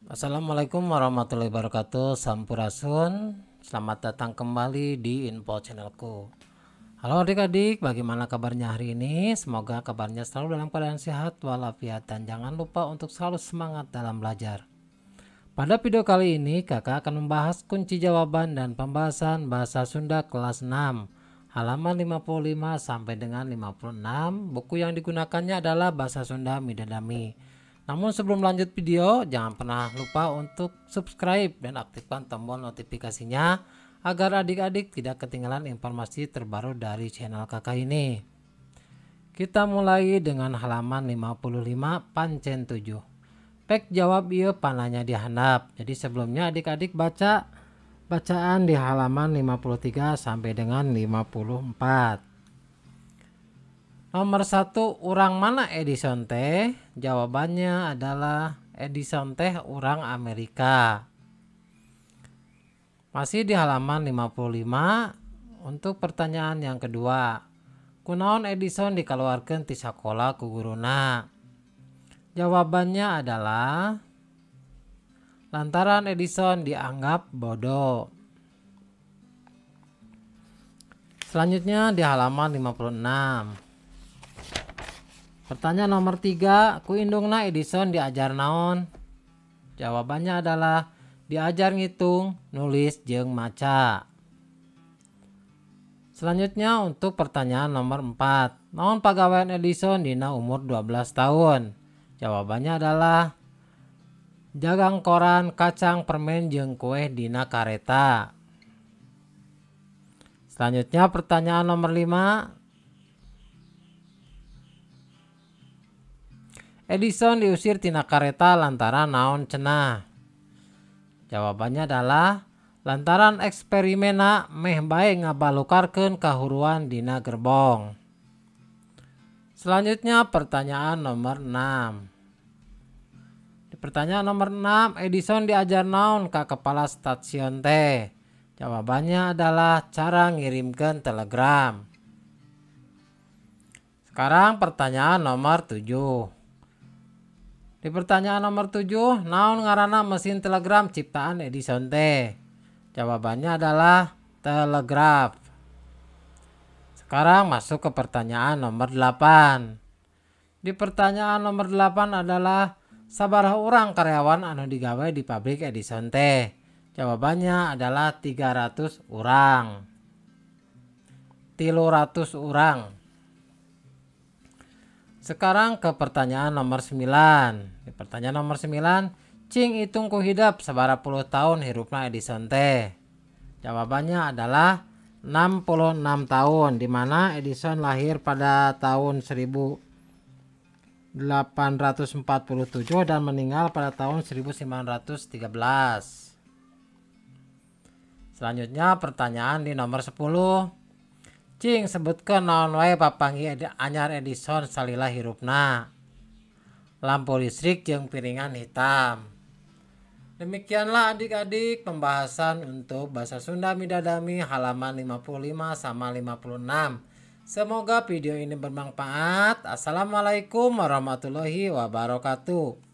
Assalamualaikum warahmatullahi wabarakatuh. Sampurasun. Selamat datang kembali di info channelku. Halo adik-adik, bagaimana kabarnya hari ini? Semoga kabarnya selalu dalam keadaan sehat walafiat dan jangan lupa untuk selalu semangat dalam belajar. Pada video kali ini kakak akan membahas kunci jawaban dan pembahasan bahasa Sunda kelas 6 halaman 55 sampai dengan 56. Buku yang digunakannya adalah Bahasa Sunda Midadami. Namun sebelum lanjut video, jangan pernah lupa untuk subscribe dan aktifkan tombol notifikasinya agar adik-adik tidak ketinggalan informasi terbaru dari channel kakak ini. Kita mulai dengan halaman 55 pancen 7. Pek jawab ieu pananya di handap. Jadi sebelumnya adik-adik baca bacaan di halaman 53 sampai dengan 54. Nomor 1, urang mana Edison teh? Jawabannya adalah Edison teh urang Amerika. Masih di halaman 55 untuk pertanyaan yang kedua. Kunaon Edison dikaluarkeun ti sakola ku guruna? Jawabannya adalah lantaran Edison dianggap bodoh. Selanjutnya di halaman 56. Pertanyaan nomor 3, ku indungna Edison diajar naon? Jawabannya adalah diajar ngitung, nulis, jeung maca. Selanjutnya untuk pertanyaan nomor 4, naon pagawean Edison dina umur 12 tahun? Jawabannya adalah jagang koran, kacang, permen, jeung kue dina kareta. Selanjutnya pertanyaan nomor 5, Edison diusir tina kareta lantaran naon cenah? Jawabannya adalah lantaran eksperimenna meh bae ngabalukarkeun kahuruan dina gerbong. Selanjutnya pertanyaan nomor 6. Di pertanyaan nomor 6, Edison diajar naon ka kepala stasiun teh? Jawabannya adalah cara ngirimkeun telegram. Sekarang pertanyaan nomor 7. Di pertanyaan nomor 7, naon ngaranna mesin telegram ciptaan Edison teh? Jawabannya adalah telegraf. Sekarang masuk ke pertanyaan nomor 8. Di pertanyaan nomor 8 adalah sabaraha urang karyawan anu digawe di pabrik Edison teh? Jawabannya adalah 300 urang. 300 urang. Sekarang ke pertanyaan nomor 9. Di pertanyaan nomor 9, cing hitung ku hidep sabaraha puluh tahun hirupna Edison teh? Jawabannya adalah 66 tahun, di mana Edison lahir pada tahun 1847 dan meninggal pada tahun 1913. Selanjutnya pertanyaan di nomor 10. Cing sebutkeun naon wae papanggih anyar Edison salila hirupna? Lampu listrik jeung piringan hitam. Demikianlah adik-adik pembahasan untuk bahasa Sunda Midadami halaman 55 sama 56. Semoga video ini bermanfaat. Assalamualaikum warahmatullahi wabarakatuh.